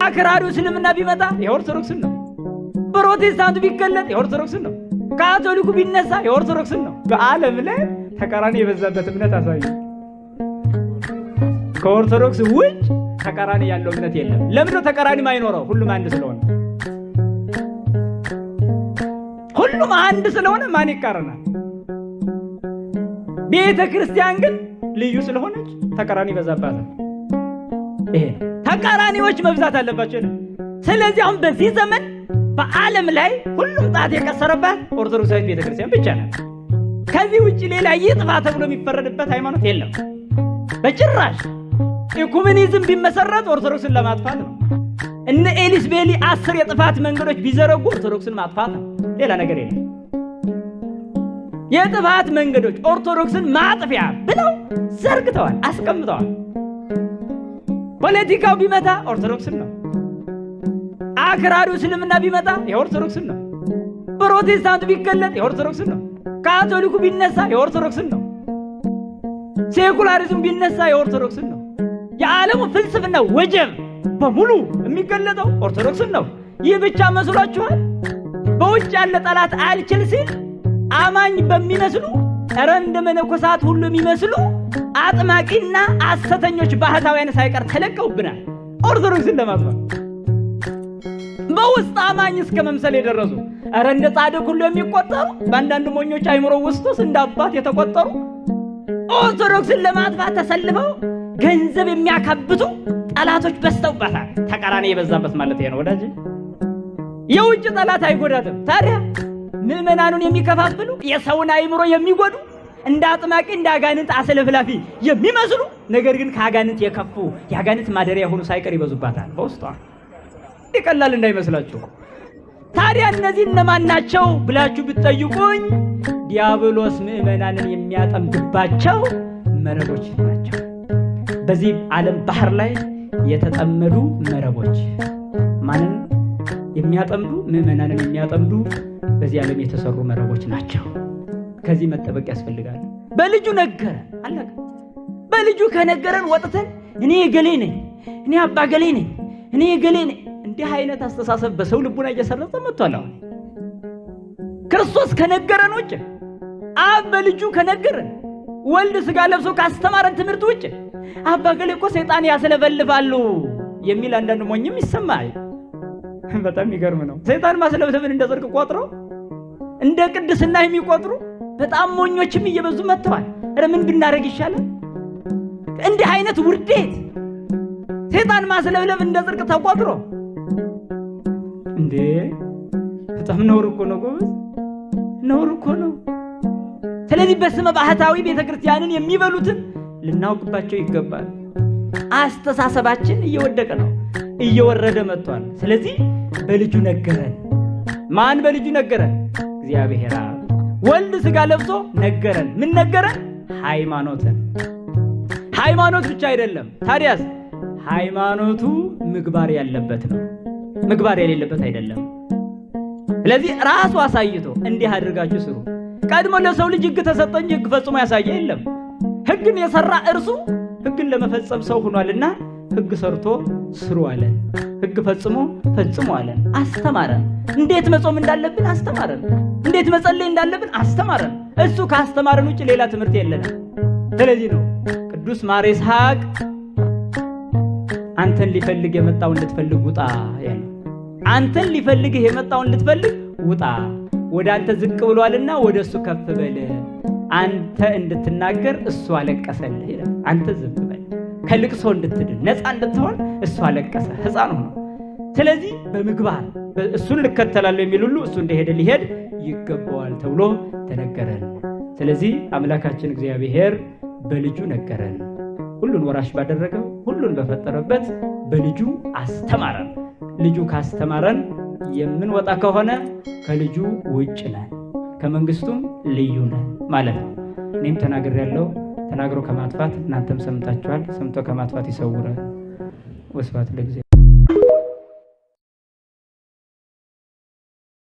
አክራሪው እስልምና ቢመጣ የኦርቶዶክስን ነው። ፕሮቴስታንቱ ቢገለጥ የኦርቶዶክስን ነው። ካቶሊኩ ቢነሳ የኦርቶዶክስን ነው። በዓለም ላይ ተቃራኒ የበዛበት እምነት አሳዩ። ከኦርቶዶክስ ውጭ ተቃራኒ ያለው እምነት የለም። ለምንድነው ተቃራኒ ማይኖረው? ሁሉም አንድ ስለሆነ። ሁሉም አንድ ስለሆነ ማን ይቃረናል? ቤተ ክርስቲያን ግን ልዩ ስለሆነች ተቃራኒ ይበዛባታል። ይሄ ተቃራኒዎች መብዛት አለባቸው። ስለዚህ አሁን በዚህ ዘመን በዓለም ላይ ሁሉም ጣት የቀሰረባት ኦርቶዶክሳዊት ቤተክርስቲያን ብቻ ናት። ከዚህ ውጭ ሌላ ይጥፋ ተብሎ የሚፈረድበት ሃይማኖት የለም በጭራሽ። ኢኩሜኒዝም ቢመሰረት ኦርቶዶክስን ለማጥፋት ነው። እነ ኤሊስ ቤሊ 10 የጥፋት መንገዶች ቢዘረጉ ኦርቶዶክስን ማጥፋት ነው። ሌላ ነገር የለም። የጥፋት መንገዶች ኦርቶዶክስን ማጥፊያ ብለው ዘርግተዋል፣ አስቀምጠዋል። ፖለቲካው ቢመታ ኦርቶዶክስን ነው። አክራሪው እስልምና ቢመጣ የኦርቶዶክስን ነው። ፕሮቴስታንቱ ቢገለጥ የኦርቶዶክስን ነው። ካቶሊኩ ቢነሳ የኦርቶዶክስን ነው። ሴኩላሪዝም ቢነሳ የኦርቶዶክስን ነው። የዓለሙ ፍልስፍና ወጀብ በሙሉ የሚገለጠው ኦርቶዶክስን ነው። ይህ ብቻ መስሏችኋል? በውጭ ያለ ጠላት አልችል ሲል አማኝ በሚመስሉ ኧረ እንደ መነኮሳት ሁሉ የሚመስሉ አጥማቂና አሰተኞች ባህታውያን ሳይቀር ተለቀውብናል ኦርቶዶክስን ለማጥፋት። በውስጥ አማኝ እስከ መምሰል የደረሱ ኧረ እንደ ጻድቅ ሁሉ የሚቆጠሩ በአንዳንድ ሞኞች አይምሮ ውስጥ እንደ አባት የተቆጠሩ ኦርቶዶክስን ለማጥፋት ተሰልፈው ገንዘብ የሚያካብቱ ጠላቶች በዝተውባታል። ተቃራኒ የበዛበት ማለት ይሄ ነው ወዳጅ። የውጭ ጠላት አይጎዳትም። ታዲያ ምዕመናኑን የሚከፋፍሉ የሰውን አይምሮ የሚጎዱ እንደ አጥማቂ እንደ አጋንንት አስለፍላፊ የሚመስሉ ነገር ግን ከአጋንንት የከፉ የአጋንንት ማደሪያ የሆኑ ሳይቀር ይበዙባታል በውስጧ። ይቀላል እንዳይመስላችሁ። ታዲያ እነዚህ እነማን ናቸው ብላችሁ ብትጠይቁኝ ዲያብሎስ ምዕመናንን የሚያጠምድባቸው መረቦች ናቸው። በዚህ ዓለም ባህር ላይ የተጠመዱ መረቦች ማንን የሚያጠምዱ? ምዕመናንን የሚያጠምዱ በዚህ ዓለም የተሰሩ መረቦች ናቸው። ከዚህ መጠበቅ ያስፈልጋል። በልጁ ነገረን፣ አለቀ። በልጁ ከነገረን ወጥተን እኔ ገሌ ነኝ፣ እኔ አባ ገሌ ነኝ፣ እኔ ገሌ ነኝ፣ እንዲህ አይነት አስተሳሰብ በሰው ልቡና እየሰረጸ መጥቷል። አሁን ክርስቶስ ከነገረን ውጭ፣ አብ በልጁ ከነገረን፣ ወልድ ስጋ ለብሶ ካስተማረን ትምህርት ውጭ አባ ገሌ እኮ ሰይጣን ያስለበልባሉ የሚል አንዳንድ ሞኝም ይሰማል። በጣም የሚገርም ነው። ሰይጣን ማስለብለብን እንደ ጽድቅ ቆጥረው እንደ ቅድስና የሚቆጥሩ በጣም ሞኞችም እየበዙ መጥተዋል። ኧረ ምን ብናደርግ ይሻላል? እንዲህ አይነት ውርዴት ሰይጣን ማስለብለብ እንደ ጽድቅ ተቆጥሮ እንዴ! በጣም ነውር እኮ ነው ጎበዝ፣ ነውር እኮ ነው። ስለዚህ በስመ ባህታዊ ቤተክርስቲያንን የሚበሉትን ልናውቅባቸው ይገባል። አስተሳሰባችን እየወደቀ ነው፣ እየወረደ መጥቷል። ስለዚህ በልጁ ነገረን። ማን በልጁ ነገረን? እግዚአብሔር አብ። ወልድ ስጋ ለብሶ ነገረን። ምን ነገረን? ሃይማኖትን። ሃይማኖት ብቻ አይደለም። ታዲያስ ሃይማኖቱ ምግባር ያለበት ነው፣ ምግባር የሌለበት አይደለም። ስለዚህ ራሱ አሳይቶ እንዲህ አድርጋችሁ ስሩ። ቀድሞ ለሰው ልጅ ሕግ ተሰጠ እንጂ ሕግ ፈጽሞ ያሳየ የለም። ሕግን የሰራ እርሱ ሕግን ለመፈጸም ሰው ሆኗልና ሕግ ሰርቶ ስሩ አለን። ሕግ ፈጽሞ ፈጽሞ አለን። አስተማረን። እንዴት መጾም እንዳለብን አስተማረን። እንዴት መጸለይ እንዳለብን አስተማረን። እሱ ካስተማረን ውጭ ሌላ ትምህርት የለንም። ስለዚህ ነው ቅዱስ ማር ይስሐቅ አንተን ሊፈልግ የመጣውን ልትፈልግ ውጣ ያለው። አንተን ሊፈልግህ የመጣውን ልትፈልግ ውጣ፣ ወደ አንተ ዝቅ ብሏልና ወደ እሱ ከፍ በል። አንተ እንድትናገር እሱ አለቀሰልህ ይላል። አንተ ዝም በል፣ ከልቅሶ እንድትድን ነፃ እንድትሆን እሱ አለቀሰ፣ ሕፃን ሆኖ። ስለዚህ በምግባር እሱን ልከተላለሁ የሚል ሁሉ እሱ እንደሄደ ሊሄድ ይገባዋል ተብሎ ተነገረን። ስለዚህ አምላካችን እግዚአብሔር በልጁ ነገረን። ሁሉን ወራሽ ባደረገው ሁሉን በፈጠረበት በልጁ አስተማረን። ልጁ ካስተማረን የምንወጣ ከሆነ ከልጁ ውጭ ነን፣ ከመንግስቱም ልዩ ነን ማለት ነው። እኔም ተናግሬያለሁ። ተናግሮ ከማጥፋት እናንተም ሰምታችኋል። ሰምቶ ከማጥፋት ይሰውራል። ወስብሐት ለእግዚአብሔር።